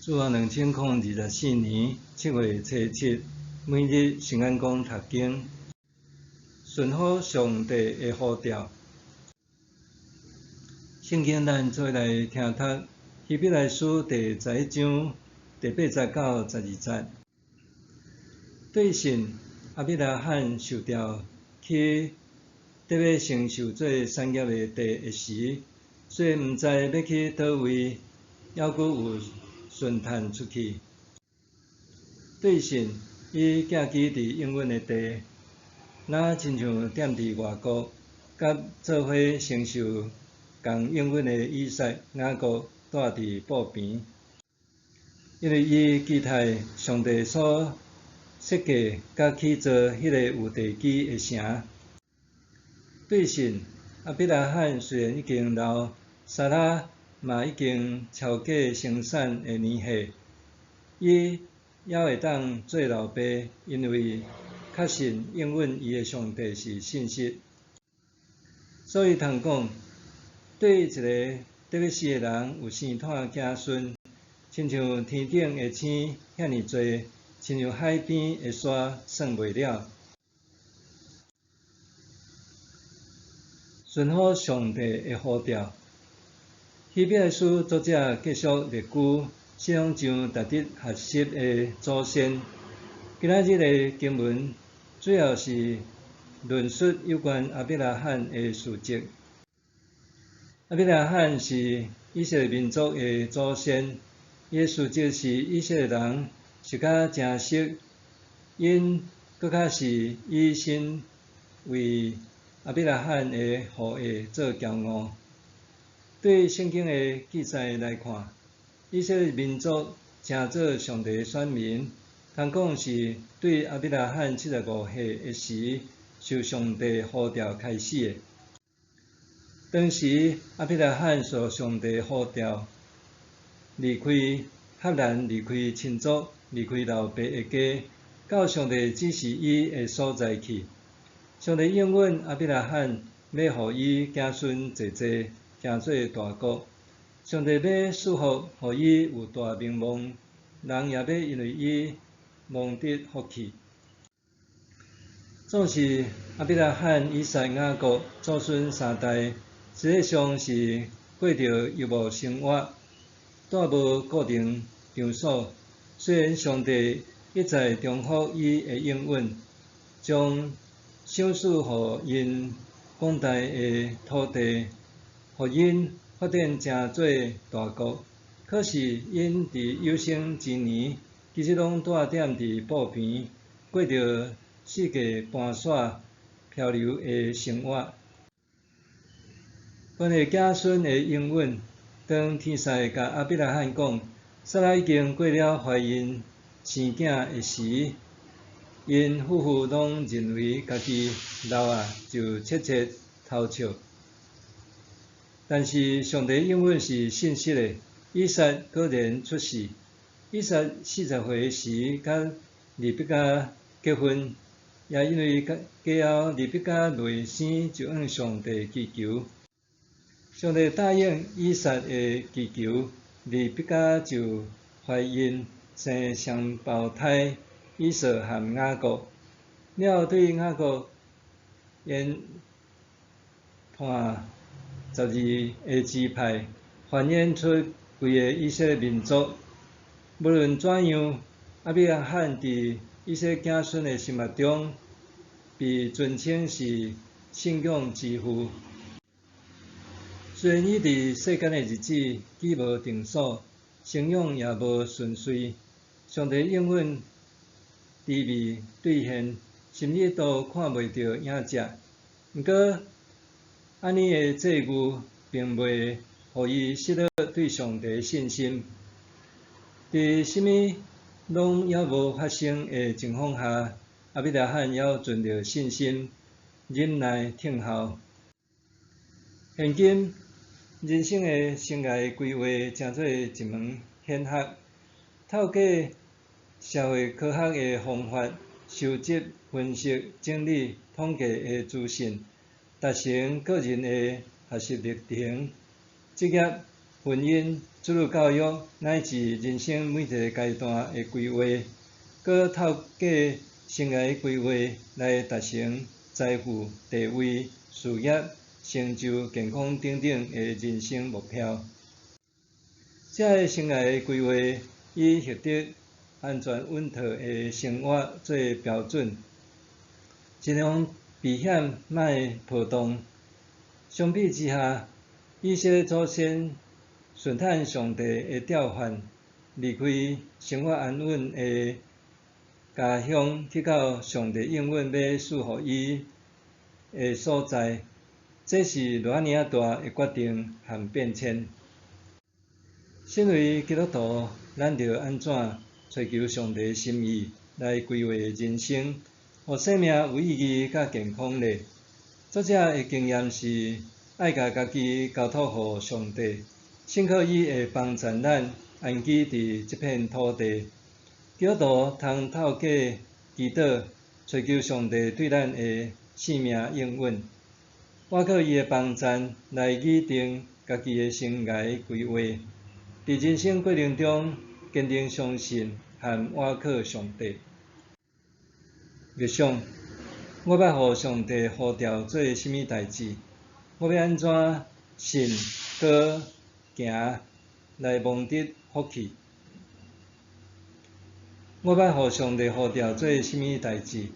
主後2024年7月初7，每日聖安講讀經，順服上帝的呼召。聖經咱做來聽讀希伯來書第11章第8節到12節。對信亞伯拉罕受召去得欲承受做產業的地的時，雖然毋知欲去佗位，猶閣有順趁出去。對信，伊寄居佇應允的地，若親像踮佇外國，佮做伙承受仝應允的以撒、雅各蹛佇布棚。因為伊期待上帝所設計佮起造彼个有地基的城。對信，亞伯拉罕雖然已經老，撒拉嘛已經超過生產的年歲，伊猶會當做老爸，因為確信應允伊的上帝是信實。所以通講，對一个得欲死的人有生湠子孫，親像天頂的星遐爾濟，親像海邊的沙算袂了。順服上帝的呼召。希伯來書作者繼續列舉信仰上值得學習的祖先。今仔日的經文主要是論述有關亞伯拉罕的事蹟。亞伯拉罕是以色列民族的祖先，伊的事蹟是以色列人熟甲誠熟，𪜶閣較是以身為亞伯拉罕的後裔做驕傲。對聖經的記載來看，以色列民族成做上帝的選民，通講是對亞伯拉罕75歲的時，受上帝呼召開始的。當時亞伯拉罕受上帝呼召，離開哈蘭，離開親族，離開老爸的家，到上帝指示伊的所在去。上帝應允亞伯拉罕，欲予伊子孫濟濟，成做大國。上帝欲賜福，予伊有大名望，人也欲因為伊蒙得福氣。總是亞伯拉罕、以撒、雅各祖孫三代，實際上是過著遊牧生活，蹛無固定場所。雖然上帝一再重複伊的應允，將賞賜予𪜶廣大的土地，予𪜶發展成做大國，可是𪜶佇有生之年，其實攏蹛踮佇布棚，過著四界搬徙漂流的生活。關於子孫的應允，當天使共亞伯拉罕講，撒拉已經過了懷孕生囝的時，𪜶夫婦攏認為家己老啊，就竊竊偷笑。但是上帝應允是信實的，以撒果然出世。以撒40歲時，佮利百加結婚，也因為過後利百加未生，就向上帝祈求。上帝答應以撒的祈求，利百加就懷孕生雙胞胎以掃和雅各。了後對雅各延湠12个支派，繁衍出規个以色列民族。無論怎樣，亞伯拉罕佇以色列子孫的心目中，被尊稱是信仰之父。雖然伊佇世間的日子居無定所，生養也無順遂，上帝應允遲未兌現，甚至都看袂著影跡。毋過，按呢的際遇並袂予伊失落對上帝的信心。佇啥物攏猶無發生的情況下，亞伯拉罕猶存著信心，忍耐等候。現今人生的生涯規劃成做一門顯學，透過社會科學的方法收集、分析、整理、統計的資訊，達成個人的學習歷程、職業、婚姻、子女教育乃至人生每一个阶段的规划，閣透過生涯規劃來達成財富、地位、事業、成就、健康等等的人生目標。這个生涯規劃以獲得安全穩妥的生活做標準，盡量避險，莫波動。相比之下，以色列祖先順趁上帝的調換，離開生活安穩的家鄉，去到上帝應允欲賜予伊的所在，這是偌爾仔大的決定和變遷。身為基督徒，咱著按怎追求上帝心意來規劃人生，予生命有意義佮健康呢？作者的經驗是愛共家己交託予上帝，信靠伊會幫助咱安居佇這片土地。基督徒通透過祈禱，追求上帝對咱的生命應允，倚靠伊的幫助來擬定家己的生涯規劃，佇人生過程中堅定相信和倚靠上帝。默想，我欲予上帝呼召做啥物代誌？我欲按怎信閣行來蒙得福氣？我欲予上帝呼召做啥物代誌？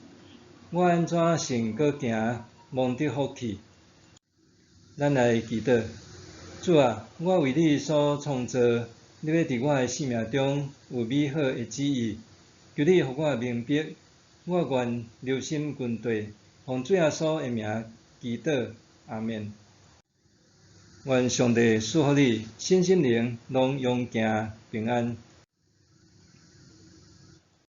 我按怎信閣行蒙得福氣？咱來祈禱。主啊，我為你所創造，你欲佇我的生命中有美好的旨意，求你予我明白，我願留心跟綴，奉主耶穌的名祈禱，阿們。願上帝賜福你，身心靈攏勇健平安。